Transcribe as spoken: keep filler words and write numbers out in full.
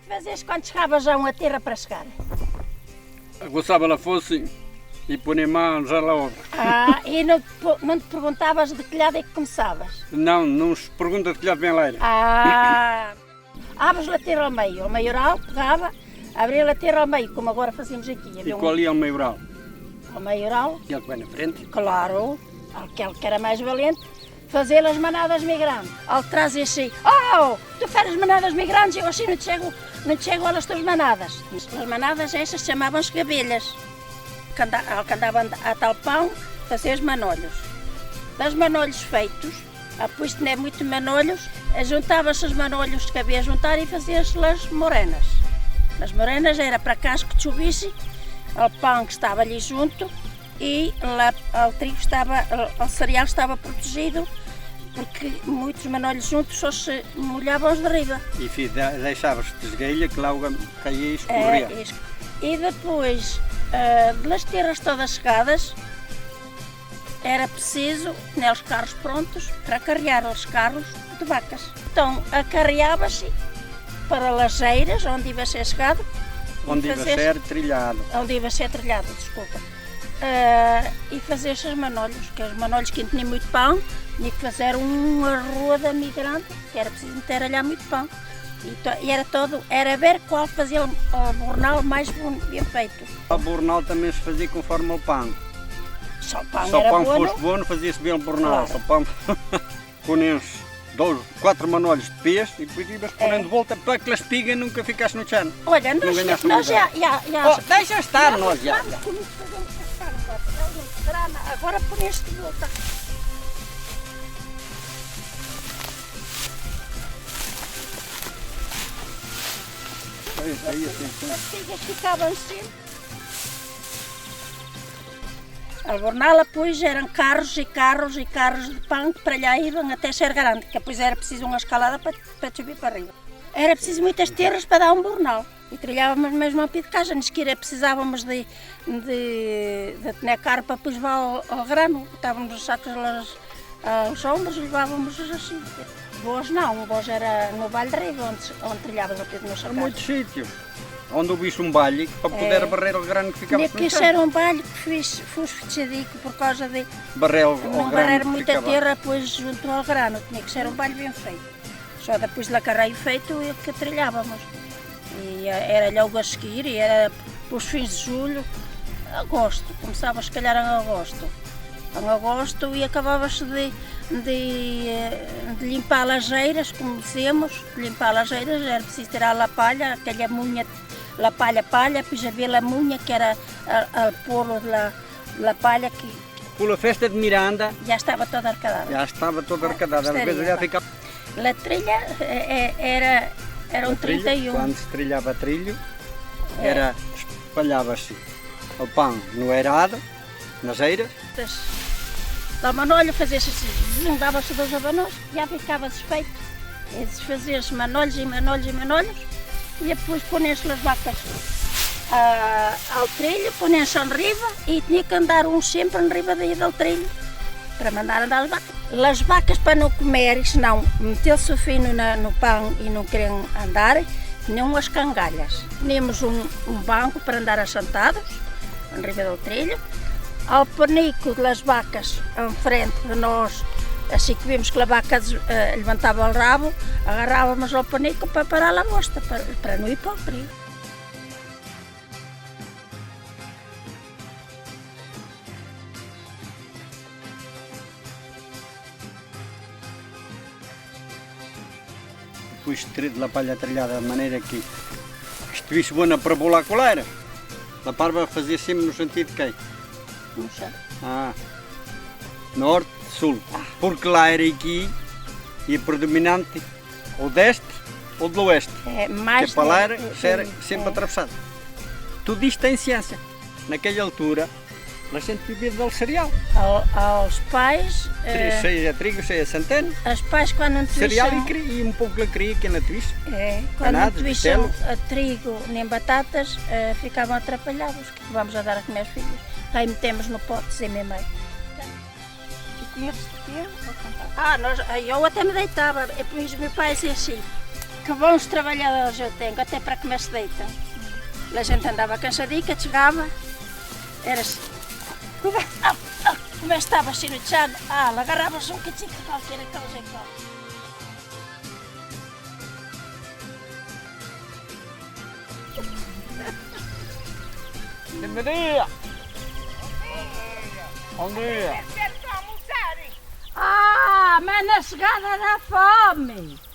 Fazias quando chegavas a uma terra para chegar? Aguçava lá fosse e punha mão já lá obra. Ah, e não te po-, não te perguntavas de que lado é que começavas? Não, não se pergunta de que lado vem a lareira. Ah, abres a terra ao meio, ao maioral, pegava, abria a terra ao meio, como agora fazemos aqui. E qual é o maioral? Ao maioral? Aquele que vai na frente? Claro, aquele que era mais valente. Fazer as manadas mais grandes. Ao trazer assim, oh, tu fazes manadas mais grandes, eu assim não te chego, não te chego às tuas manadas. As manadas estas chamavam-se gavilhas. Que anda-, ao que andava a tal pão, fazer os manolhos. Dos manolhos feitos, depois de ter muitos manolhos, juntava-se os manolhos que havia a juntar e fazia-se as morenas. As morenas era para caso que chovesse, o pão que estava ali junto, e lá o trigo estava, o cereal estava protegido, porque muitos manolhos juntos só se molhavam os de riba. E fi-, de-, deixavas desguelha que lá o gam-, caía e escorria. É, isso. E depois, ah, das terras todas secadas, era preciso, né, os carros prontos para carrear os carros de vacas. Então, acarreava-se para lajeiras, onde iba a ser chegado. Onde iba a ser trilhado. Onde iba a ser trilhado, desculpa. Ah, e fazer esses manolhos, que os manolhos que não tinham muito pão, tinha que fazer uma rua de migrante, que era preciso meter lá muito pão. E to-, e era todo, era ver qual fazia o, o bornal mais bom, bem feito. O bornal também se fazia conforme o pão. Só o pão era bom. Se o pão fosse bom, fazia-se bem o bornal. Claro. Se o pão com uns dois, quatro manolhos de peixe e depois ibas pondo de volta para que a espiga nunca ficasse no chão. Olha, nós, nós já, já, já. Oh, deixa estar, nós já, já. Vamos comer, fazemos passar agora. Agora por este volta. Aí, aí, assim, assim. As espigas ficavam assim. O bornal, depois, eram carros e carros e carros de pão que para lá iam até ser grande, que depois era preciso uma escalada para, para subir para arriba. Era preciso muitas terras para dar um bornal. E trilhávamos mesmo ao pé de casa, nem sequer precisávamos de, de, de ter carro para depois levar ao, ao grano. Botávamos os sacos lá aos ombros e levávamos assim. Boas não, boas era no Vale de Riva, onde, onde trilhavas ao pé do nosso. Era muito sítio. Onde houvesse um vale para poder barrer o grano que ficava no chão. Tinha que ser um vale que fosse, fosse fechadico por causa de barrer o grano que ficava. Não barrer muita terra, pois, junto ao grano. Tinha que ser um vale bem feito. Só depois de carreio feito é que trilhávamos. E, eh, era logo a seguir, e era pelos fins de julho, agosto. Começava, se calhar, em agosto. Em agosto e acabava-se de, de, eh, de limpar lajeiras, como dizemos. Limpar lajeiras era preciso tirar a palha, aquela munha, a palha, palha, depois havia a munha, que era a, a polo de la, la palha que... Pela festa de Miranda. Já estava toda arrecadada. Já estava toda arrecadada. Às vezes já ficava. La trilha, eh, eh, era, eram trinta e um. Quando se trilhava trilho, era, espalhava-se o pão no eirado, nas eiras. Lá manolho fazia-se assim, dava-se dois abanões, já ficava desfeito. E desfazia-se manolhos e manolhos e manolhos, e depois ponia-se as vacas, ah, ao trilho, ponia-se em riba, e tinha que andar um sempre em riba daí do trilho, para mandar andar as vacas. As vacas para não comerem, senão meter-se o fino na, no pão e não querem andar, tinham as cangalhas. Tínhamos um, um banco para andar assentados, em riba do trilho. Ao penico das vacas, em frente de nós, assim que vimos que a vaca des-, eh, levantava o rabo, agarrávamos ao penico para parar a bosta, para, para não ir para o perigo. Depois de ter a palha trilhada de maneira que, que estivesse boa para bolar com a lareira, a parva fazia sempre no sentido de quem? Não sei. Ah, norte, sul. Ah. Porque a lareira aqui é predominante ou de este ou de oeste. É, mais que a lareira, é, serve sempre atravessada. Tudo isto tem ciência. Naquela altura, a gente vivia do cereal. Ao, aos pais, eh, seja trigo, seja centeno, aos pais, quando não tiviam cereal e cri-, e um pouco de cria que não tivesse. É, quando não tiviam, eh, trigo nem batatas, eh, ficavam atrapalhados. O que vamos a dar a comer aos filhos? Aí metemos no pote, sem meio. E tinha de ter, vou contar. Ah, nós, aí eu até me deitava, e depois meu pai dizia assim: Que bons trabalhadores eu tenho, até para comer se deitam. A gente andava cansadinha, chegava, era assim. Cuidado! Ah, ah, como é que estava assim no chão? Ah, agarrava-se um cachico qualquer, aquela coisa qualquer. Bom dia! Bom dia! Ah, mas na chegada da fome!